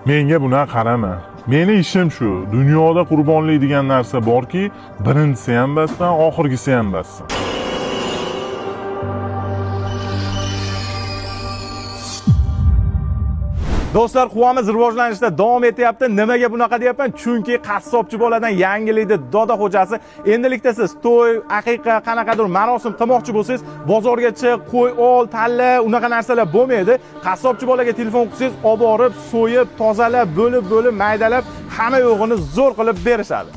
Menga bunaqa qarama. Meni ishim shu. Dunyoda qurbonlik degan narsa borki, birinchisi ham bassan, oxirgisi ham bassan. Do'stlar, quvamiz rivojlanishda davom etyapti. Nimaga bunaqa deyapman? Chunki qassobchi boladan yangilikni doda xo'jasi. Endilikda siz to'y, aqiqa, qanaqadir marosim qilmoqchi bo'lsangiz, bozorga chiq, qo'y ol, tanla, unaqa narsalar bo'lmaydi. Qassobchi bolaga telefon qilsangiz, olib borib, so'yib, tozalab, bo'lib-bo'lib, maydalab, hamma yo'g'ini zo'r qilib berishadi.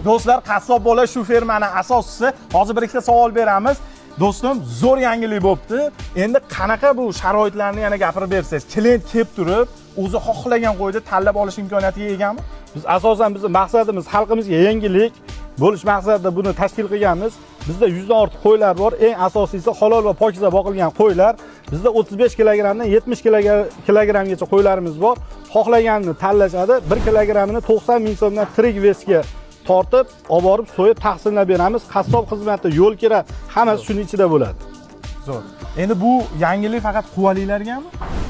Do'stlar, qassob bola shu fermani asoschisi. Hozir bir ikkita savol beramiz. Do'stim, zo'r yangilik bo'libdi. Endi qanaqa bu sharoitlarni yana gapirib bersangiz, klient kelib turib, o'zi xohlagan qo'yni tanlab olish imkoniyatiga egami? Biz asosan bizni maqsadimiz xalqimizga yengillik bo'lish maqsadida buni tashkil qilganmiz. Bizda 100 dan ortiq qo'ylar bor. Eng asosiysi halol va pokiza boqilgan qo'ylar. Bizda 35 kilogrammdan 70 kilogrammgacha qo'ylarimiz bor. Xohlaganini tanlashadi. 1 kilogrammini 90 ming so'mdan tirik vesga tortib, olib borib so'yib taqsimlab beramiz. Qassob xizmati, yo'l kira hammasi shuning ichida bo'ladi. Zo'r. Endi bu yangilik faqat quvaliklargami?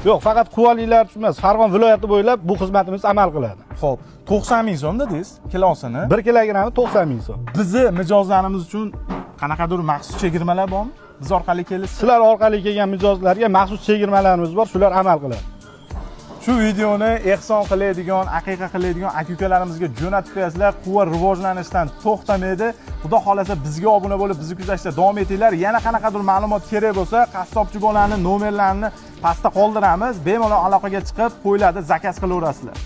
Yo'q, faqat quvaliklar uchun emas, Farg'ona viloyati bo'ylab bu xizmatimiz amal qiladi. Xo'p, 90 ming so'm dedingiz kilosini. 1 kilogrammi 90 ming so'm. Bizni mijozlarimiz uchun qanaqadir maxsus chegirmalar bormi? Biz orqali kelishsa. Sizlar orqali kelgan mijozlarga maxsus chegirmalarimiz bor, shular amal qiladi. Shu videoni ehson qiladigan, aqiqa qiladigan aka-ukalarimizga jo'natib qo'yasizlar. Quva rivojlanishdan to'xtamaydi. Xudo xolasa bizga obuna bo'lib, bizni kuzatishda davom etinglar. Yana qanaqadir ma'lumot kerak bo'lsa, qassobchi bolani nomerlarini pastda qoldiramiz. Bemalol aloqaga chiqib, qo'ylarni zakaz qilaverasizlar.